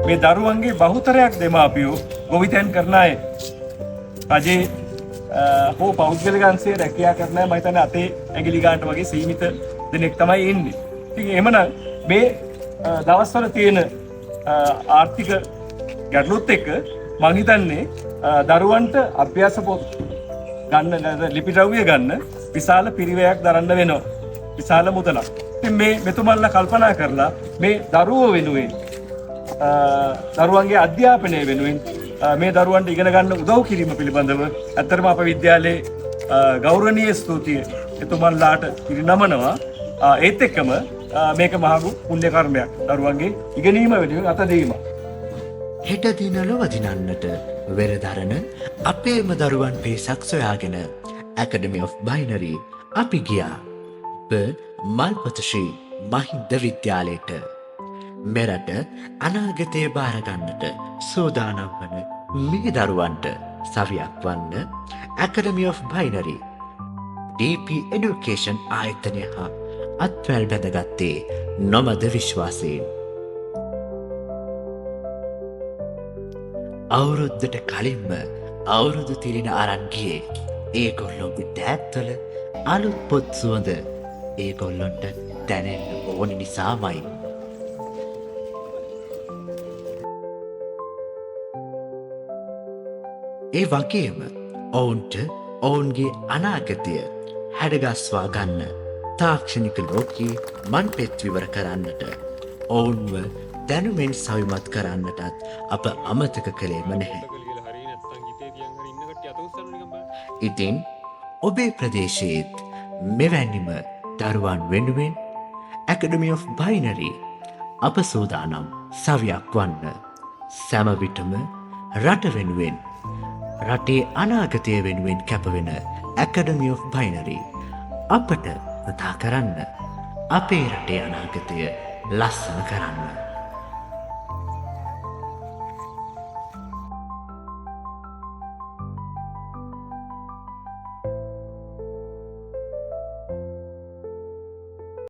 මේ දරුවන්ගේ බහුතරයක් දෙමාපියෝ ගොවිතැන් කරන අය. රජයේ හෝ පෞද්ගලික අංශයේ රැකියා කරන අය මම හිතන්නේ අතේ ඇඟිලි ගන්නට වගේ සීමිත දෙනෙක් තමයි ඉන්නේ. ඉතින් එහෙමනම් මේ දවස්වල තියෙන ආර්ථික ගැටලුත් එක්ක මං හිතන්නේ දරුවන්ට අභ්‍යාස පොත් ගන්න, ලිපි ද්‍රව්‍ය ගන්න විශාල පිරිවැයක් දරන්න වෙනවා. විශාල මුදලක්. ඉතින් මේ මෙතුමන්ලා කල්පනා කරලා මේ දරුවෝ වෙනුවෙන්, දරුවන්ගේ අධ්‍යාපනය වෙනුවෙන් මේ දරුවන්ට ඉගෙන ගන්න උදව් කිරීම පිළිබඳව ඇත්තටම අප විද්‍යාලයේ ගෞරවනීය ස්තුතිය එතුමන්ලාට පිරිනමනවා. ඒත් එක්කම මේක මහඟු පුණ්‍ය කර්මයක්. දරුවන්ගේ ඉගෙනීම වෙනුවෙන් අත දීම. හෙට දින ලොව දිනන්නට වෙරදරන අපේම දරුවන් පේසක් සොයාගෙන Academy of Binary අපි ගියා. බ මල්පොත ශ්‍රී මහින්ද විද්‍යාලයට. මෙරට අනාගතය භාරගන්නට සූදානම් වන මේ දරුවන්ට සවියක් වන්න Academy of Binary DP Education ආයතනය හා අත්වැල් බැඳගත්තේ නොමද විශ්වාසයෙන්. අවුරුද්දට කලින්ම අවුරුදු තිලින අරන් ගියේ ඒගොල්ලොන්ගේ දෑත්වල අලුත් පොත් සුවඳ ඒගොල්ලොන්ට දැනෙන්න ඕන නිසාමයි. ඒ වගේම ඔවුන්ට ඔවුන්ගේ අනාගතය හැඩගස්වා ගන්න තාක්ෂණික ලෝකයේ මන්පෙත් විවර කරන්නට ඔවුන්ව දැනුමෙන් සවිමත් කරන්නටත් අප අමතක කළේම නැහැ. ඉතින් ඔබේ ප්‍රදේශයේත් මෙවැනිම දරුවන් වෙනුවෙන් Academy of Binary අප සූදානම් සවියක් වන්න. සෑම විටම රට වෙනුවෙන්, රටේ අනාගතය වෙනුවෙන් කැපවෙන Academy of Binary අපට කතා කරන්න, අපේ රටේ අනාගතය ලස්සන කරන්න.